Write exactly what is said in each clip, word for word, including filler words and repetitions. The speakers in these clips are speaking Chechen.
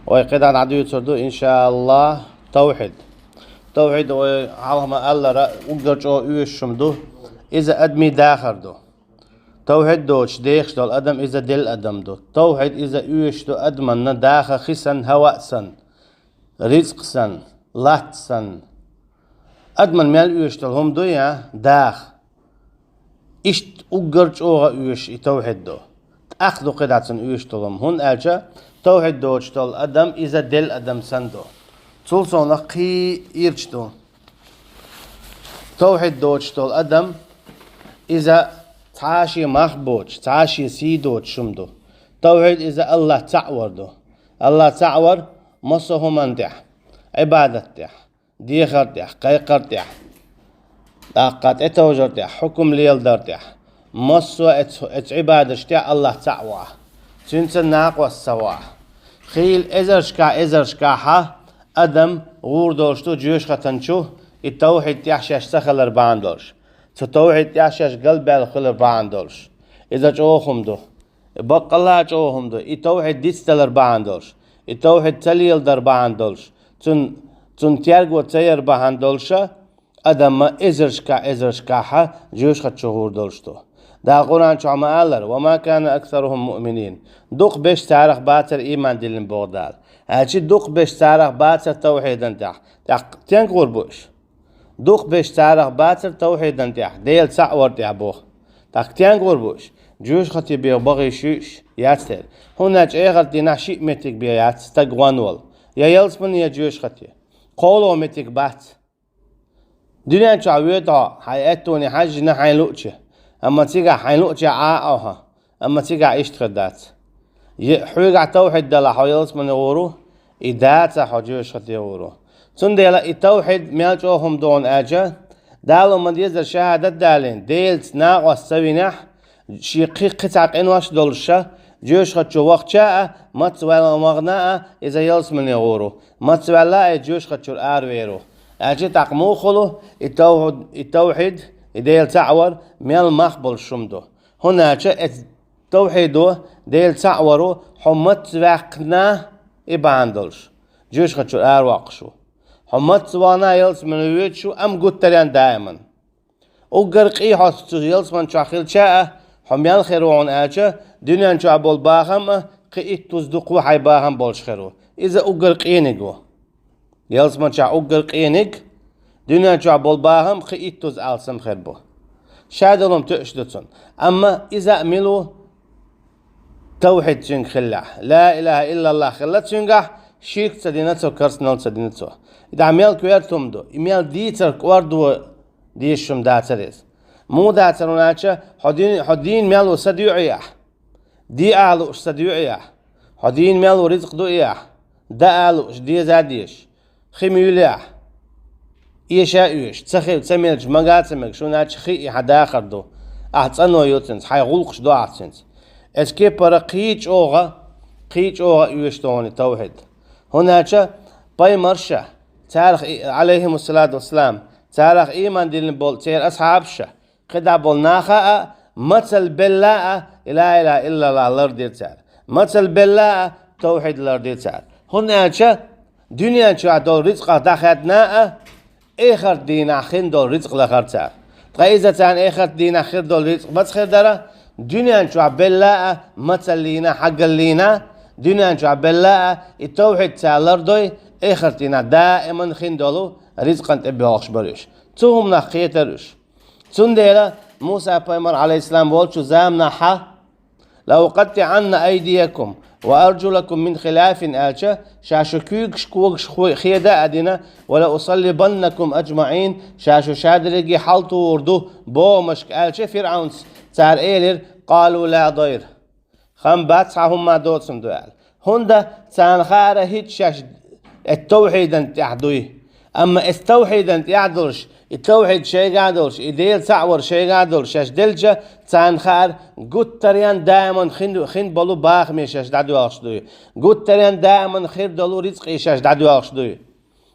Вай кхидӀа дӀадуьйцур ду, иншааллахӀ, тавхьид. Тавхьид вай хьалха ма-аллара уггар чӀогӀа оьшуш хӀума ду. Иза адамий дахар ду. Тавхьид доцуш дехаш долу адам иза делла адам ду. Тавхьид иза оьшуш ду адаманна даха хи санна, хӀаваъ санна, рицкъ санна, латта санна. Адаман мел оьшуш долу хӀума ду я даха. Иштта уггар чӀогӀа оьшуш и тавхьид ду. ТӀаккха ду кхидӀа цунна оьшуш долу хӀума, хӀунда аьлча тавхьид доцуш долу адам иза делла адам санна ду. Цул совнах кхин ирча ду. Тавхьид доцуш долу адам иза цхьа а шен мах боцуш, цхьа а шен сий доцуш хӀума ду. Тавхьид иза АллахӀ цхьаъ вар ду. АллахӀ цхьаъ вар массо а хӀуманна тӀехь, Ӏибадат тӀехь, дехар тӀехь, кхайкхар тӀехь, тӀаккха тӀетовжар тӀехь, хьукум леладар тӀехь, массо а эц-, эц Ӏибадаш тӀехь АллахӀ цхьаъ вахь, цуьнца накъост ца вахь. Хийла эзаршкахь, эзаршкахьа адам гӀур долуш ду жоьжахатан чу, и тавхьид тӀехь шаьш ца хилар бахьана долуш, цу тавхьид тӀехь шаьш галбаьлла хилар бахьана долуш. Иза чӀогӀа хӀума ду. Баккъалла а чӀогӀа хӀума ду, и тавхьид дицдалар бахьана долуш, и тавхьид ца леладар бахьана долуш, цун, цун терго ца яр бахьана долуша, адамма эзаршкахь, эзаршкахьа жоьжахати чу гӀур долуш ду. Дала Къуръан чохь ма-аллара: «Ва ма кана аксарухум муъминин». Дукха берш царах бацара ийман диллина боху Дала. Аьлча дукха берш царах бацара тавхьидан тӀехь. ТӀаккха стенга гӀур бу уьш? Дукха берш царах бацара тавхьидан тӀехь, Дела цхьаъ вар тӀехь боху. ТӀаккха стенга гӀур бу уьш? Жоьжахати бен бахийта ю уьш, яц тера. ХӀунда аьлча эхарт дийнахь шиъ меттиг бен яц стаг гӀонвала: я ялсамани, я жоьжахати. КхоалгӀа меттиг бац. Дуьнен чохь воьду хьо, хьайн аьттоне хьаьжжина хьайн луъча. Амма цигахь хьайн луъчехь Ӏа а Ӏохьа. Амма цигахь иштта хир дац. Е-, хьоьгахь тавхьид далахь, хьо ялсамани гӀур ву, и дацахь, хьо жоьжахати гӀур ву. Цундела и тавхьид мел чӀогӀа хӀума ду хьуна аьлча, Дала ма-деззара шахӀадат далийна, Делаца накъост ца винехь, шен кхин кхин цхьа къинош долуша, жоьжахати чу вахча а, маца ваьлла вахана а, иза ялсамани гӀур ву, маца ваьлла а, иза жоьжахати чуьра аравер ву. Аьлча тӀаккха муха хуьлу и тавхьид, и тавхьид, и Дела цхьаъ вар мел мах болуш хӀума ду? ХӀунда аьлча эцу тавхьидо, Дела цхьаъ варо хьо маца ваьккхина, и бахьана долуш, жоьжахати чуьра аравоккхуш ву. Хьо маца вахана а ялсамани воьдуш ву, амма гуттаренна даиман. Уггар къий хьо цу ялсамани чохь хилча а, хьо мел хир ву хьуна аьлча, дуьнен чохь болу бахам а кхин иттуза дукха ву хьайн бахам болуш хир ву. Иза уггар къениг ву. Ялсамани чохь уггар къениг, дуьнен чохь болу бахам кхин иттуза алсам хир бу. Шадолу тоьаш ду цунна. Амма иза а мила ву? Тавхьид цуьнга хиллехь, ла илаха иллаллах хилла цуьнгахь, ширк ца дина цо, керстанал ца дина цо. И дӀа мел коьрта хӀума ду, и мел дийцар кӀордо дезаш хӀума дацара иза. Муха дацара хьуна аьлча, хьо дин, хьо дийна мел ву са доьӀу ахь? Де а лууш са доьӀу ахь? Хьо дийна мел ву рицкъ ду а ахь? Даа лууш, деза а дезаш, хи муьйлу ахь? Эша а оьшуш, ца хилла, ца мелча, мага а ца мегаш, хӀунда аьлча хи и хьан дахар ду. Ахь цӀано ю цуьнца, хьайн гӀуллакхаш ду ахь цуьнца. Эцу кепара кхин чӀогӀа, кхин чӀогӀа оьшуш ду хьуна и тавхьид. ХӀунда аьлча пайхамарша, царах и, Ӏалайхимуссалату вассалам, царах ийман диллина болу церан асхьабаша, кхидӀа болу наха а, мацалла белла а, и ла илаха иллаллах лардира цара. Мацалла белла а, тавхьид лардира цара. ХӀунда аьлча дуьнен чохь долу рицкъах дӀахаьдна а, эхарт дийнахь хин долу рицкъ лахара цара. Ткъа иза царна эхарт дийнахь хир долу рицкъ маца хир дара? Дуьнен чохь белла а, мацаллина, хьагаллина, дуьнен чохь белла а, и тавхьид цара лардой, эхарт дийнахь даиман хин долу рицкъан тӀе боьлхуш бара уьш. Цу хӀуманах кхетара уьш. Цундела Муса пайхамар, Ӏалайхиссалам, волчу заманахьа: «Ла укъаттиӀанна айдиякум ва арджулакум мин хилафин», аьлча, ша шу куьйгаш, когаш ху-, хеда а дина, «ва ла усаллибаннакум аджмаӀин», ша шу шадерриге хьалтухур ду бохамашка, аьлча, ФирӀавнца цара элира: «Къалу ла дайр». Хан бац, хьан хӀумма доцург ду аьлла. ХӀунда царна хаара хӀинца шаьш эцу тавхьидан тӀехь дуй. Амма эцу тавхьидан тӀехь долуш, и тавхьид шайгахь долуш, и Дела цхьаъ вар шайгахь долуш шаьш делча, царна хаара гуттаренна даиман хин, хин болу бахаме шаьш дӀадоьлхуш дуй. Гуттаренна даиман хир долу рицкъе шаьш дӀадоьлхуш дуй.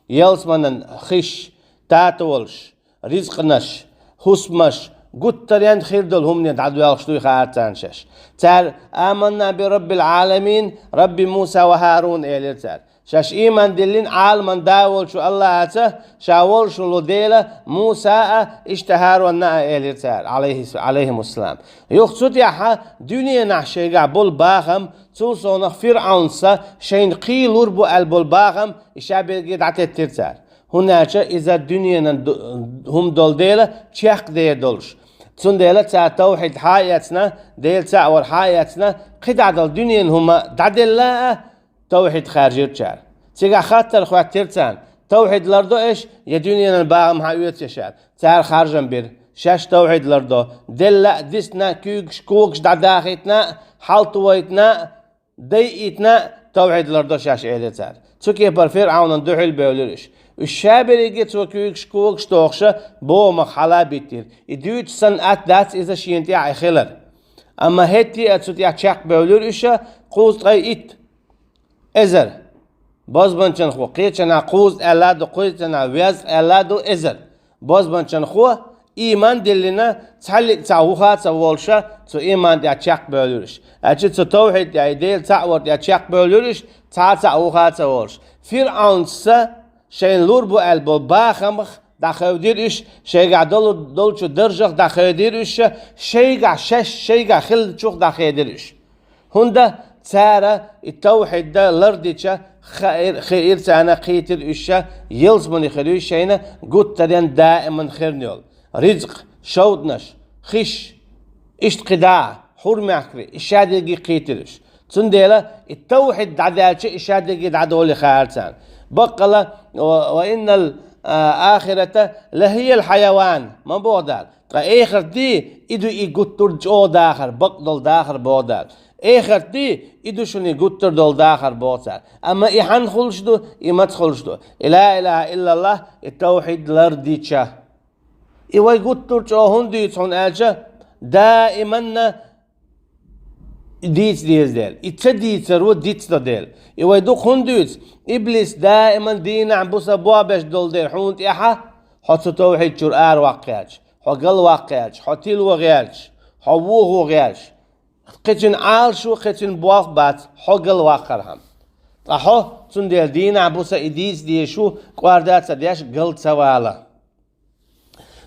Ялсаманан хиш, татавалш, ризкънаш, хӀусамаш, гуттаренна хир долу хӀумане дӀадоьлхуш дуй хаьара царна шаьш. Цара: «Аманна би Раббил Ӏаламин, Рабби Муса ва Харун», — элира цара. Шаьш ийман диллина Ӏаламан да волчу Аллахьаца, ша волуш волу Дела, Муса а, иштта Харунна а, элира цара, Ӏалайхи-, Ӏалайхимуссалам. Юха цу тӀехь дуьненахь шайгахь болу бахам, цул совнах ФирӀавнца шайна кхин лур бу аьлла болу бахам, и ша берриге дӀатеттира цара. ХӀунда аьлча иза дуьненан ду-, хӀума долу дела чекхдер долуш. Цундела цара тавхьид хьа а эцна, Дела цхьаъ вар хьа а эцна, кхидӀа долу дуьненан хӀума дӀаделла а, тавхьид хаьржира цара. Цигахь хаттар хӀоьттира царна: «Тавхьид лардо аша, я дуьненан бахам хьаоьцу аша?» Цара харжам бира: шаьш тавхьид лардо, делла а дисна а, куьйгаш, когаш дӀадахийтина а, хьалтавайтина а, дайийтина а, тавхьид лардо шаьш, элира цара. Цу кепара ФирӀавнан дуьхьал бевлира уьш. Уьш ша берриге цо куьйгаш, когаш тохуша бохамах хьала а биттира. И дуьйцуш санна атта дац иза шена тӀехь и хилар. Амма хӀетте а цу тӀехь чекхбевлира уьш, кхузткъе итт эзар. Бозбанчанхо, кхечанхьа кхузткъа аьлла а ду, кхечанхьа везткъа аьлла а ду эзар. Бозбанчанхо, ийман диллина, цхьаллиг цхьа вуха а ца волуша, цу ийман тӀехь чекхбевлира уьш. Аьлча цу тавхьид тӀехь, и Дела цхьаъ вар тӀехь чекхбевлира уьш, цхьа а цхьа вуха а ца волуш. ФирӀавнца шайна лур бу аьлла болу бахамах дӀахевдира уьш, шайгахь долу, долчу даржах дӀахевдира уьш, шайгахь шаьш, шайгахь хиллачух дӀахедира уьш. ХӀунда цара и тавхьид лардича, хаир-, хиира царна, кхийтира уьш, ялсамани хир ю шайна гуттаренна даиман хирна йолу. Ризкъ, шовданаш, хиш, иштта кхидӀа, хьурмехкарий, и ша дерриге кхийтира уьш. Цундела и тавхьид дӀадаьлча, и ша дерриге дӀадолий хаьара царна. Баккъала: «Ва, ва иннал, а, ахирата лахиял хьаяван», ма боху Дала. Ткъа эхарт ди, и ду и гуттар а чӀогӀа дахар, бакъдолу дахар, боху Дала. Эхарт ди, и ду шуна и гуттар долу дахар, боху цара. Амма и хьанна хуьлуш ду, и маца хуьлуш ду? И ла илаха иллаллах, и тавхьид лардича. И вай гуттар а чӀогӀа хӀунда дуьйцу хьуна аьлча, даиманна дийца деза дела. И ца дийцаро дицдо дела. И вай дукха хӀунда дуьйцу? Иблис даиман дийнахь буса бобеш долу дела хьуна тӀехьа, хьо цу тавхьид чуьра араваккха гӀерташ, хьо галваккха гӀерташ, хьо тило гӀерташ, хьо вохо гӀерташ. Кхечуьнан Ӏалашо, кхечуьнан болх бац хьо галваккхархьама. Ткъа хьо, цундела дийнахь буса и дийца дезаш ву, кӀорда а ца деш, гал ца вала.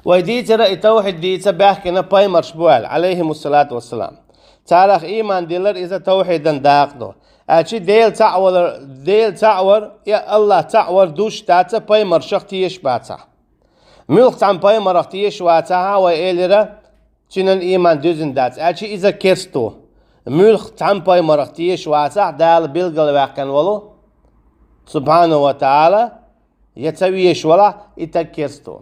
Вай дийцира и тавхьид дийца баьхкина пайхамарш бу аьлла, Ӏалайхимуссалату вассалам. Царах ийман диллар иза тавхьидан дакъа ду. Аьлча Дела цхьаъ валар, Дела цхьаъ вар, я Аллах цхьаъ вар душ даца пайхамаршах тешаш бацахь. Муьлхха цхьана пайхамарах тешаш вацахьа, вай элира, цуьнан ийман дуьзна дац, аьлча иза керста ву. Муьлхха цхьана пайхамарах тешаш вацахь, Дала билгалваьккхина волу, субхьанаху ва таӀала, я ца везаш валахь, и стаг керста ву.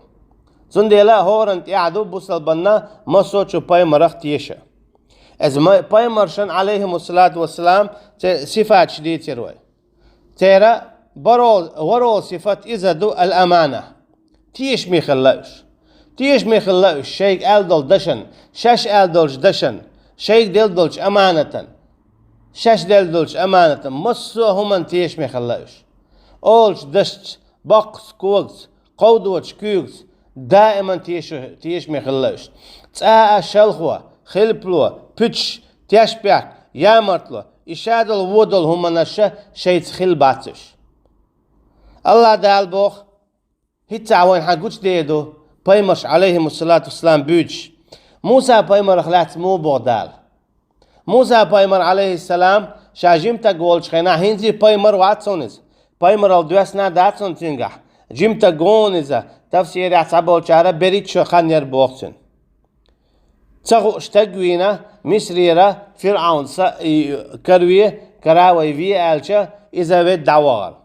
Цундела хӀоранна тӀехь ду бусалбанна массо а чу пайхамарах теша. Иза ма-, пайхамаршан, Ӏалайхимуссалату вассалам, церан сифаташ дийцира вай. Церан баро-, варо сифат иза ду ал-амана. Тешаме хилла уьш. Тешаме хилла уьш шайга аьлла долу дашан, шаьш аьлла долчу дашан, шайга делла долчу аманатан, шаьш делла долчу аманатан, массо а хӀуманна тешаме хилла уьш. Олучу дашца, боккхаца, когца, кховдочу куьйгаца даиман теша-, тешаме хилла уьш. ЦӀа а, шалхо, хилпало, пуьташ, тешпехк, ямартло, и шадолу, водолу хӀуманаш шайца хилла бац уьш. Аллах Дала боху, хӀинца а вайна хьан гучудер ду, пайхамарш, Ӏалайхимуссалату вассалам, буьйцуш. Муса пайхамарах лаьцна муха боху Дала? Муса пайхамар, Ӏалайхиссалам, ша жима стаг волчу хенахь, хӀинца а пайхамар вац хьуна иза. Пайхамаралла доьссина а дац хьуна цуьнгахь. Жима стаг ву хьуна иза, тафсирехь цхьаболчара берхӀитта шо хан яра боху цуьнан. Ца хууш стаг вийна, Мисрера ФирӀавнца и караве, кара вай ве аьлча, иза ведда дӀавахара.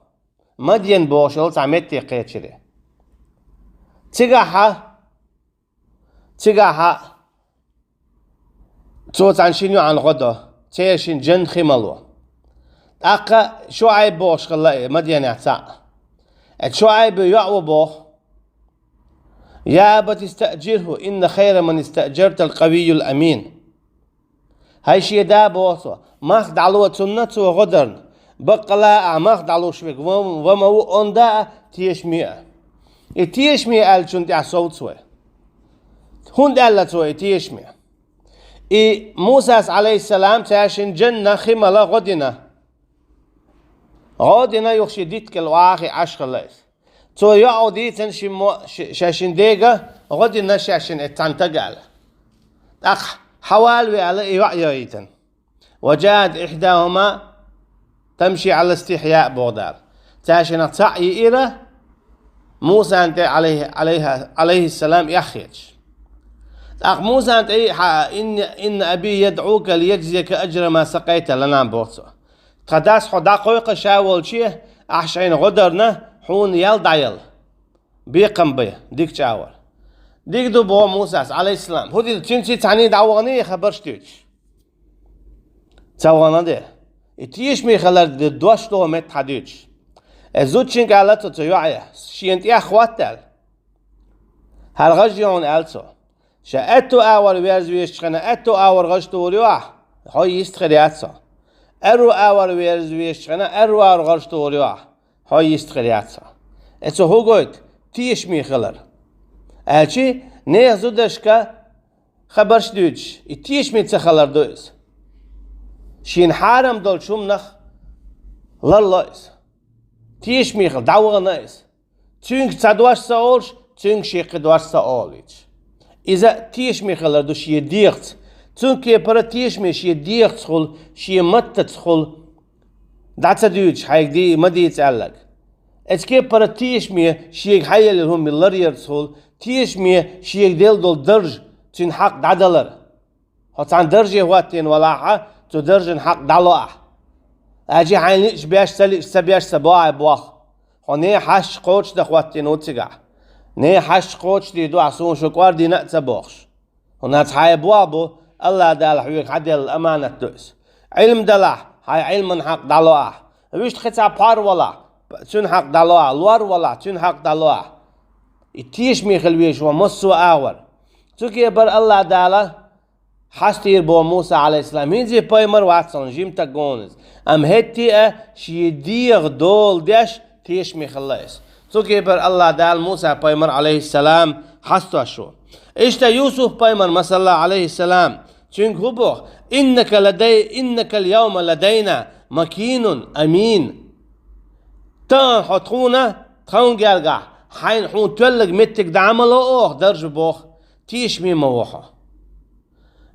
Мадьян бохуш йолу цхьа метте кхечира. Цигахьа, цигахьа цо цхьана шина йоӀана гӀо до, церан шина жин хи мало. ТӀаккха ШуӀайб бохуш хилла и Мадьянехь цхьаъ. Э, ШуӀайбан йоӀ ву боху: «Я абати истаъжирхӀу, инна хайра ман истаъжартал къавийюл амин». ХӀай шен да, боху цо, мах дӀало цунна цо гӀо дарна. Баккъала а мах дӀалуш верг ва, ва ма ву онда а, тешаме а. И тешаме аьллачунна тӀехь совцу вай. ХӀунда аьлла цо и тешаме? И Мусас, Ӏалайхиссалам, цаьршинна жанна хи мала гӀо дина. ГӀо дина юха шен дитт кӀел вахе Ӏаш хилла иза. Цо йоӀ дийцина шин мо-, ши-, шаьшин дега, гӀо дина шаьшин эццан тага аьлла. ТӀаккха хьавала ве аьлла и йоӀ йойтина. وجاءت إحداهما تمشي على استحياء боху Дала. Цаьршинах цхьаъ йиира, Мусан тӀе, Ӏалайхи-, Ӏалайхи-, Ӏалайхиссалам, эхь хеташ. ТӀаккха Мусан тӀе хьа: إن، إن أبي يدعوك ليجزيك أجر ما سقيت لنا, боху цо. Тхан дас хьо дӀакхойкху ша волче, ахь шайна гӀо дарна, хьуна ял дӀаяла. Бекхам бай, дика чӀагӀвар. Дика ду, боху Мусас, Ӏалайхиссалам. ХӀун дина, цуьнца цхьаьний дӀавахана и хабарш дуьйцуш? Ца вахана де. И тешаме хилар де дош догӀу метта хьан дуьйцуш? Э, зудчуьнга аьлла цо, цу йоӀе, шена тӀехь хӀотта аьлла. ХӀара гӀаж ю хьуна, аьлла цо. Ша аьтту агӀор верза везачу хенахь, аьтту агӀор гӀаж тухур ю ахь, хьо йист хир яц хьо. Аьрру агӀор верза везачу хенахь, аьрру агӀор гӀаж тухур ю ахь, хьо йист хир яц хьо. Э, цо хӀун гойту? Тешаме хилар. Аьлчи, нехан зудашка хабарш дуьйцуш, и тешаме ца хилар ду иза. Шена хьарам долчу хӀуманах ларло иза. Тешаме хила, дӀавахана иза. Цуьнга цхьа дош ца олуш, цуьнга шен кхин дош ца олуьйтуш. Иза тешаме хилар ду шен дегӀаца. Цуьнан кепара тешаме шен дегӀацахула, шен маттацахула дӀа ца дуьйцуш, хьайга ди-, ма дийца аьлларг. Эцу кепара тешаме шега хьаеллина хӀума ларъярцахула, тешаме шега делла долу дарж, цуьнан хьакъ дӀадалар. Хьо цхьана дарже хӀоттийна валахь, цу даржан хьакъ дӀало ахь. Аьлчи хьайна лиъча беш, ца лиъча ца беш ца бо ахь боху. Хьо нехан хьашташ кхочушдан хӀоттийна ву цигахь. Нехан хьашташ кхочушдийр ду ахь, суна шу кӀордийна а ца бохуш. ХӀунда аьлча хьайн боху бу, АллахӀ Дала хьоьга хьаделла аманат ду иза. Ӏилма далахь, хьайн Ӏилман хьакъ дӀало ахь. Вуьшта кхин цхьа пхьор валахь, цуьнан хьакъ дӀало ахь, лор валахь, цуьнан хьакъ дӀало ахь. И тешаме хила везаш ву массо а агӀор. Цу кепара АллахӀ Дала хьастийра боху Муса, Ӏалайхиссалам, хӀинца а пайхамар вац хьуна, жима стаг ву хьуна иза. Амма хӀетте а шен дегӀан дола деш тешаме хилла иза. Цу кепара АллахӀ Дала Муса пайхамар, Ӏалайхиссалам, хьастош ву. Иштта Юсуп пайхамар, масала, Ӏалайхиссалам, цуьнга хӀун боху? إنك لدي، إنك اليوم لدينا مكين أمين. Тахана хьо тхуна, тхан гергахь, хьайна хьуна тоьлларг меттиг дӀа ма ло оха, даржа боху, тешаме ма ву хьо.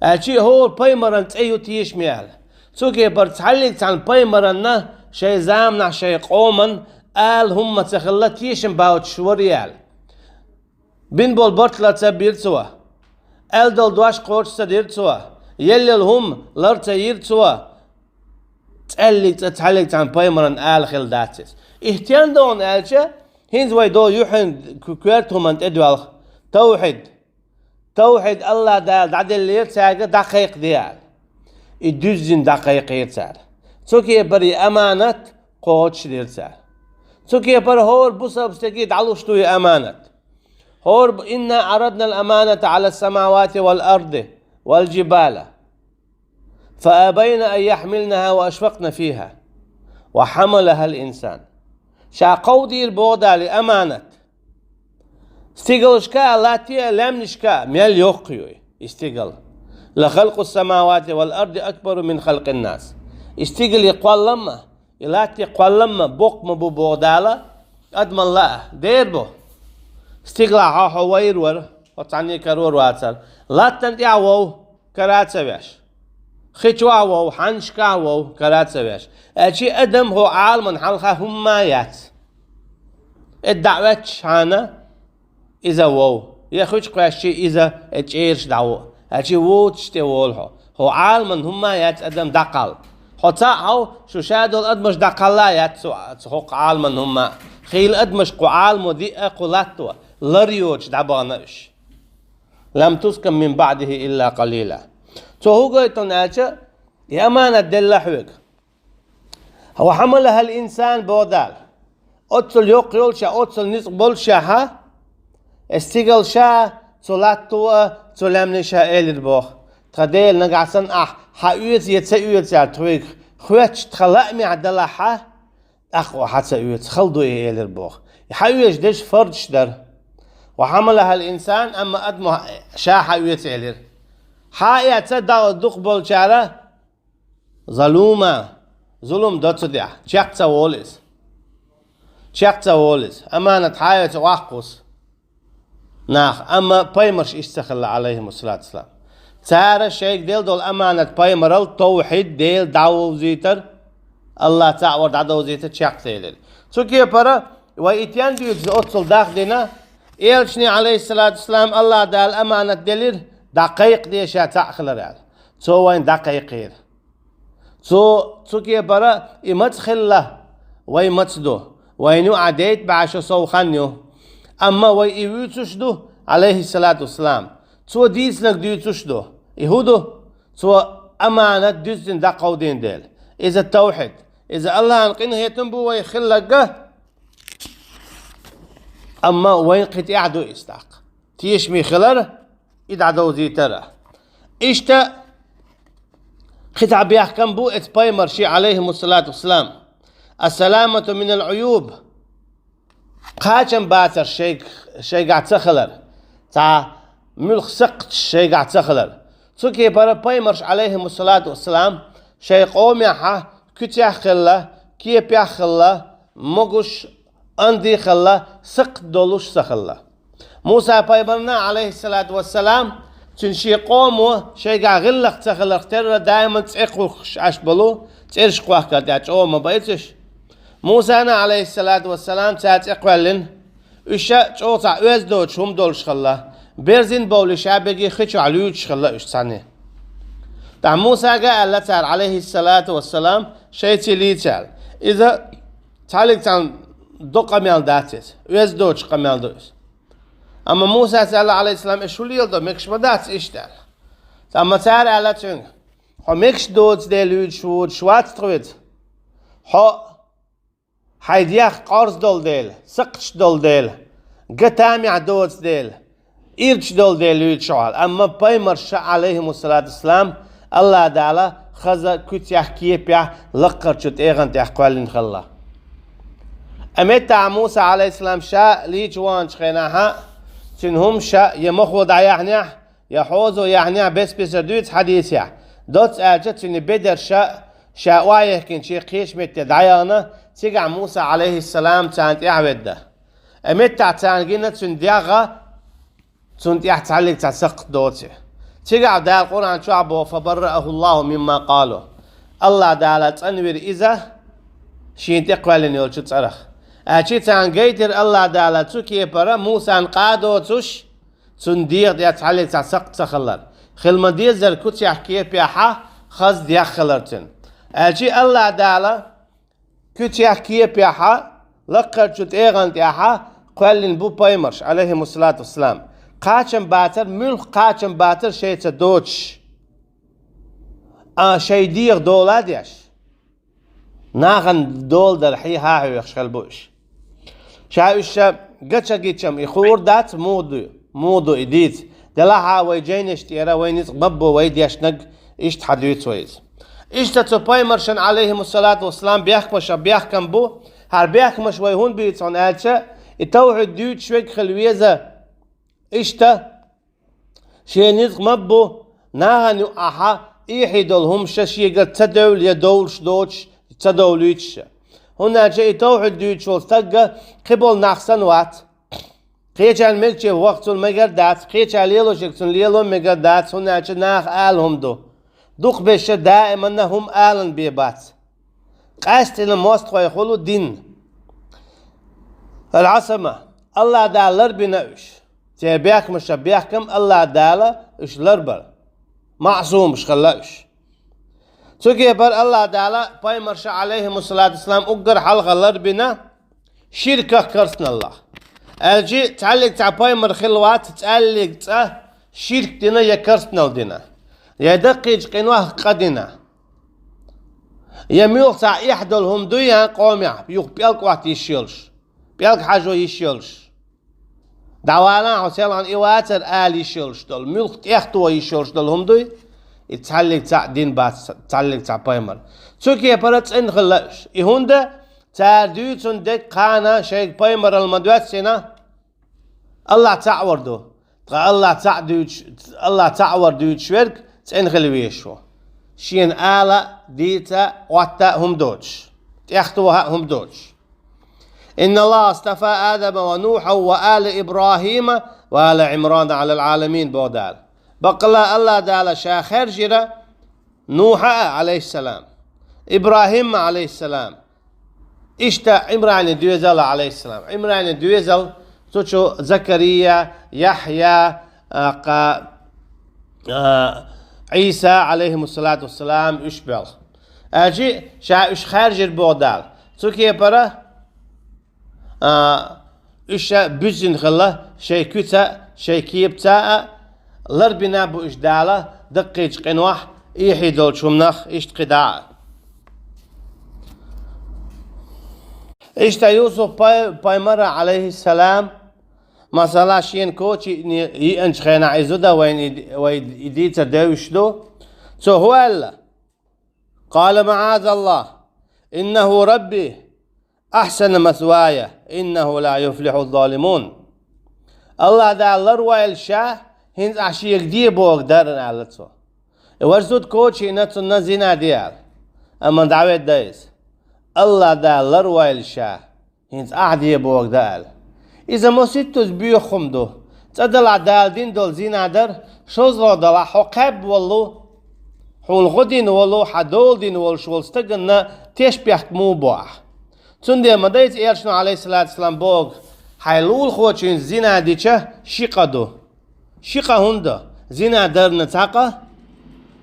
Аьлчи хӀора пайхамаран цӀе ю тешаме аьлла. Цу кепара цхьаьллиг цхьана пайхамаранна шайн заманахь шайн къоман ала хӀума ца хилла тешам баьлчаш вара аьлла. Бина болу барт лар ца бира цо. Аьлла долу дош кхочуш ца дира цо. Елла йолу хӀума лар ца йира цо. ЦӀаьллиг цӀа цхьаьллиг цхьана пайхамаран ала хилла дац иза. И стенна ду хьуна аьлча, хӀинца вай долу юьхьан коьрта хӀуманна тӀедоьлху. Тавхьид. Тавхьид АллахӀ Дала дӀаделлера цаьрга дӀакхайкхаде аьлла. И дуьззина дӀакхайкхийра цара. Цу кепара и аманат кхочушдира цара. Цу кепара хӀора бусалба стеге дӀалуш ду и аманат. ХӀора бу: إنا عرضنا الأمانة على السماوات والأرض والجبال فأبين أن يحملنها وأشفقن فيها وحملها الإنسان. Ша кховдийра боху Дала и аманат. Стигалшка а, латте а, лаьмнашка а мел йоккха ю и стигал. لخلق السماوات والأرض أكبر من خلق الناس. И стигале кхоллам а, и латте кхоллам а боккха ма бу боху Дала, адамалла а дер бу. Стигалахь хьо вайр вара, хьо цхьанне карор вацара. Латтана тӀехь вов, кара а ца веш. Хи чохь вов, хьаннашкахь вов, кара а ца веш. Аьлчи адам хӀо Ӏаламан хьалха хӀумма а яц. Э, дӀа а ваьчча хьана, иза вов. Я хуьчу кхоьссичи иза, э, чӀераш дӀа ву. Аьлчи вуцаш тӀе волу хьо. ХӀо Ӏаламан хӀумма а яц адам дӀакхалла. Хьо цхьаъ хьов, шу ша долу адамаш дӀакхалла а яц цу, цу хӀокху Ӏаламан хӀумма а. Хийла адамаш кху Ӏаламо диъа кху латто, лар йоцуш дӀабахана уьш. لم تسكن من بعده إلا قليلا. Цо хӀун гойту аьлча, и аманат делла хьоьга. وحملها الإنسان боху Дала. Оццул йоккха йолчохь, оццул ницкъ болчохь, э, стигал ша, цу латто а, цу лаьмнаш а элира боху. Тхан Дела, нагахь санна ахь хьан оьцу я ца оьцу аьлла тхоьга хоьттуш тхан лаамехь далахь, тӀаккха хьан ца оьцу, хала ду и элира боху. И хьан оьцуш дерш фардаш дара. وحملها الإنسان, амма адамо ша хьаэца элира. Хьаэца да-, дукхахболчара, ظلوما, зулам до цу тӀа, чекх ца волу иза. Чекх ца волу иза. Аманат хьаэца ваккхус нах, амма пайхамарш иштта ца хилла, عليهم الصلاة والسلام. Цара шайга делла долу аманат пайхамаралла, тавхьид, Дела дӀавовзийтар, АллахӀ цхьаъ вар дӀадовзийтар чекх ца елира. Цу кепара вай и тен дуьйцу оццул дахдина, элчане, عليه الصلاة والسلام, АллахӀ Дала аманат делира, дӀакхайкхаде ша цхьаъ хилар аьлла. Цо вайна дӀакхайкхийра. Цо цу кепара и маца хилла, вай маца ду. Вайна юкъахь дейта бӀе шо сов хан ю. Амма вай и вуьйцуш ду, عليه الصلاة والسلام. Цо дийцинарг дуьйцуш ду. И хӀун ду? Цо аманат дуьззина дӀакховдийна дела. Иза тавхьид. Иза АллахӀан къинхетам бу вай хилларг, амма вайна кхин тӀехь ду иза тӀаккха. Тешаме хилар, и дӀадовзийтар. Иштта кхин цхьа бехкам бу эцу пайхамарший, عليهم الصلاة والسلام. السلامة من العيوب. Кхачам бацар шайг-, шайгахь ца хилар. Цхьа муьлхха сакхташ шайгахь ца хилар. Цу кепара пайхамарш, عليهم الصلاة والسلام, шайн къомехьа куьцехь а хилла, кепехь а хилла, могуш, анди а хилла, сакхт долуш ца хилла. Муса пайхамарна, عليه الصلاة والسلام, цуьнан шен къомо шайгахь гӀиллакх ца хиларх терра даиман цӀе кхухкуш Ӏаш болу, цӀераш кхохкар тӀехь чӀогӀа ма байцуш. Мусана, عليه الصلاة والسلام, цара цӀе кхоьллина. Уьш ша чӀогӀа цхьа оьзда доцуш хӀума долуш хилла. Берзина бовлий ша берриге хи чохь луьйчуш хилла уьш цхьаьна. ТӀаккха Мусага аьлла цара, عليه الصلاة والسلام, шайца лийца аьлла. Иза цхьаьллиг цхьаьна до къамел дац иза. Оьзда доцуш къамел ду иза. Амма Мусас аьлла, عليه السلام, и шу леладо, мегаш ма дац иштта аьлла. Амма цара аьлла цуьнга: «Хьо мегаш доцу дела луьйчуш воцуш вац тхо веза. Хьо хьайн дегӀ къорза долу дела, сакхташ долу дела, ган тамехь доцу дела, ирча долу дела луьйчуш хьо», — аьлла. Амма пайхамарша, عليهم الصلاة والسلام, АллахӀ Дала хаза куьцехь, кепехь, лакхарчу тӀегӀан тӀехь кхоьллина хилла. Амма меттахь Муса, عليه السلام, ша лийча ваханчу хенахь, цуьнан хӀума ша я мохо дӀаяьхьнехь, я хьозо яьхьнехь, бес-бесара дуьйцу хьадисехь. Доцца аьлча, цуьнан бедарш ша охьаехкинчу кхечу метте дӀаяхана, цигахь Муса, عليه السلام, царна тӀаьхьаведда. Амма меттахь царна гина цуьнан дегӀ, цунна тӀехь цхьаьллиг цхьа сакхт доций. Цигахь Дала Къуръан чохь боху: «فبرأه الله مما قالوا». АллахӀ Дала цӀанвира иза шена тӀекхоьллина йолчу цӀарах. Аьлча царна гайтира АллахӀ Дала цу кепара Мусана къа а доцуш, цунна дегӀан тӀехь цхьаьллиг цхьа сакхт ца хилар. Хила ма-деззара куьцехь, кепехьа хаза дегӀ хилар цуьнан. Аьлча АллахӀ Дала куьцехь, кепехьа, лакхарчу тӀегӀан тӀехьа кхоьллина бу пайхамарш, عليهم الصلاة والسلام. Кхачам бацар, муьлхха кхачам бацар шайца доцуш, а шайн дегӀан дола а деш. Нахана дола дар хьехьа а хьоьхуш хилла бу уьш. Ша уьш ша ган ца гича-м и хуур дац, муха ду, муха ду и дийца. Делахь а вай жайнаш тӀера вай ницкъ ма-ббо вай дешнарг, иштта хьадуьйцу вай иза. Иштта цу пайхамаршна, عليهم الصلاة والسلام, бехкамашах бехкам бу. ХӀара бехкамаш вай хӀунда буьйцу хьуна аьлча, и тавхьид дуьйцуш верг хила веза. Иштта шен ницкъ ма-ббо, нахана юкъахьа эхье долу хӀума ша шегара ца девлла я довлуш доцуш, ца довлуьйтуш ша. ХӀунда аьлча и тавхьид дуьйцуш волу стагга кхиболу нах санна вац. Кхечарна мегаче ваха цунна мегар дац, кхечара лелош верг цунна лело мегар дац, хӀунда аьлча наха ала хӀума ду. Дукхахберш даиманна хӀума алан бен бац. Къаьсттина мостагӀий хуьлу дин. Ал-Ӏасама, АллахӀ Дала ларбина уьш. Церан бехкамашах бехкам АллахӀ Дала уьш ларбар. МаӀсумаш хилла уьш. Цу кепара АллахӀ Дала пайхамарша, عليهم الصلاة والسلام, уггар хьалха ларбина ширках, керстаналлах. Аьлча цхьаьллиг цхьа пайхамар хилла вац цхьаьллиг цкъа ширк дина я керстанал дина, я даккхийчу къинойх къа дина. Я муьлхха цхьа эхь долу хӀума дуй ян къомехь, юха пӀелг Ӏотта йиш йолуш, пӀелг хьажо йиш йолуш. ДӀавалан хьо селхана и вацара ала йиш йолуш долу, муьлхха тӀехтаво йиш йолуш долу хӀума дуй, и цхьаьллиг цхьаъ дин бац, цхьаьллиг цхьа пайхамар. Цу кепара цӀена хилла уьш. И хӀунда цара дуьйцун дерг кхана шайга пайхамаралла ма доьссина, Аллахь цхьаъ вар ду. Тха Аллахь цхьаъ дуьйцуш, Аллахь цхьаъ вар дуьйцуш верг цӀена хила везаш ву. Шена ала, дийца, Ӏотта хӀума доцуш. ТӀехтоха хӀума доцуш. «إن الله اصطفى آدم ونوحا وآل إبراهيم وآل عمران على العالمين», боху Дала. Баккъалла Аллахь Дала ша хаьржира Нухьа а, Ӏалайхиссалам, ИбрахӀима, Ӏалайхиссалам, иштта Ӏимрана доьзал а, Ӏалайхиссалам. Ӏимрана доьзал, цу чу Закария, Яхья, а, кха, а, Ӏийса, Ӏалайхимуссалату вассалам, уьш боьлху. Аьлча, ша уьш хаьржира боху Дала. Цу кепара, а, уьш ша буьззина хилла шайн куьца, шайн кепаца а, ларбина бу уьш Дала даккхийчу къинойх, эхь долчу хӀуманах, иштта кхидӀа а. Иштта Юсуп пай-, пайхамар а, Ӏалайхиссалам, масала, шена коча йиъ-, йиъначу хенахь и зуда вайна и, вай и дийцар девзаш ду. Цо хӀун аьлла? «قال معاذ الله، إنه ربي أحسن مثواي، إنه لا يفلح الظالمون». Аллахь Дала ларвойла ша, хӀинца ахь шега де бохург дара, аьлла цо. И важа зуда коча йиъна, цунна зина де аьлла. Амма дӀаведда иза. Аллахь Дала ларвойла ша, хӀинца ахь де бохург дан аьлла. Иза масийттаза боьха хӀума ду. ЦӀа далахь Дала дина долу зина дар, шозлагӀа далахь хьо кхаьбна волу, хьуна гӀо дина волу, хьан дола дина волуш волу стаганна тешнабехк муха бо ахь? Цундела ма дайца Элчано, Ӏалайхиссалату вассалам, боху, хьайн лулахочуьнца зина дича ши къа ду. Ши къа хӀунда? Зина дарна цхьа къа,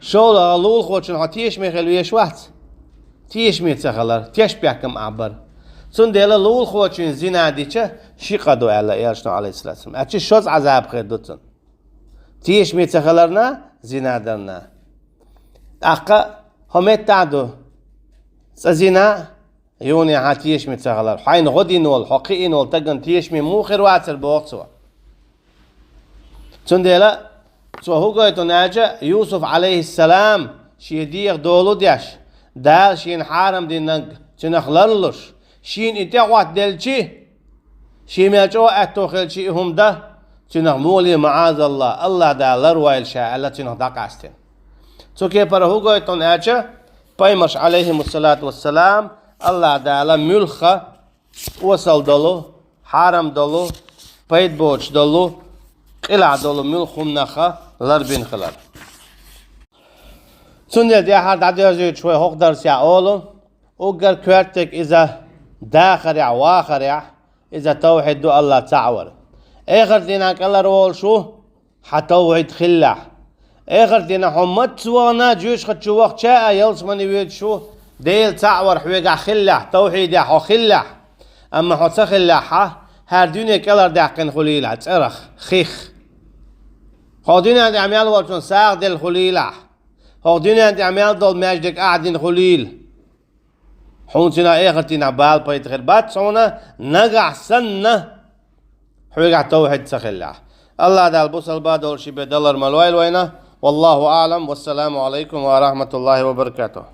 шолгӀа лулахочунна хьо тешаме хила везаш вац? Тешаме ца хилар, тешнабехкам ахь бара. Цундела лулахочуьнца зина дича ши къа ду, аьлла Элчано, Ӏалайхиссалату вассалам. Аьлча шозза Ӏазап хир ду цунна. Тешаме ца хиларна, зина дарна. ТӀаккха хьо меттахь ду цӀа зина, юха хьан тешаме ца хилар. Хьайна гӀо дина волу, хьо кхиъна волу стагана тешаме муха хир вацара, боху цо. Цундела цо хӀун гойту аьлча, Юсуп, Ӏалайхиссалам, шен дегӀан дола деш, Дала шена хьарам динарг цуьнах ларлуш, шена и тӀеӀоттаделчи, шен мел чӀогӀа аьтто хилчи и хӀума дан, цуьнах муха ле, маӀазаллахӀ, Аллахь Дала ларвойла ша, аьлла, цуьнах дӀакъаьстина. Цу кепара хӀун гойту аьлча, пайхамарш, Ӏалайхимуссалату вассалам, Аллахь Дала муьлхха осал долу, хьарам долу, пайда боцуш долу, къилахь долу муьлхха хӀуманах ларбина хилар. Цундела тӀаьхьара дӀадоьрзуьйтуш вай хӀокху дарсехь олу, уггар коьртаниг иза дахарехь, вахарехь, иза тавхьид ду, Аллахь цхьаъ вар. Эхарт дийнахь кӀелхьарволуш ву, хьан тавхьид хиллехь. Эхарт дийнахь хьо мацца вахана, жоьжахати чу вахча а, ялсамане воьдуш ву, Дела цхьаъ вар хьоьгахь хиллехь, тавхьидехь хьо хиллехь. Амма хьо ца хиллехь, хьан хӀара дуьне кӀелхьардаьккхина хуьлийла цӀерах, хих. Хьо дуьнен тӀехь мел волчунна сагӀа делла хуьлийла. Хьо дуьнен тӀехь мел долу маьждиг ахь дина хуьлийла. Хьуна цуьнан эхарт дийнахь бала, пайда хир бац хьуна, нагахь санна хьоьгахь тавхьид ца хиллехь. Аллахь Дала бусалба долуш ши бен далар ма лойла вайна. Валлаху аӀлам. Вассаламу Ӏалайкум ва рахьматуллахӀи ва баракатухӀ.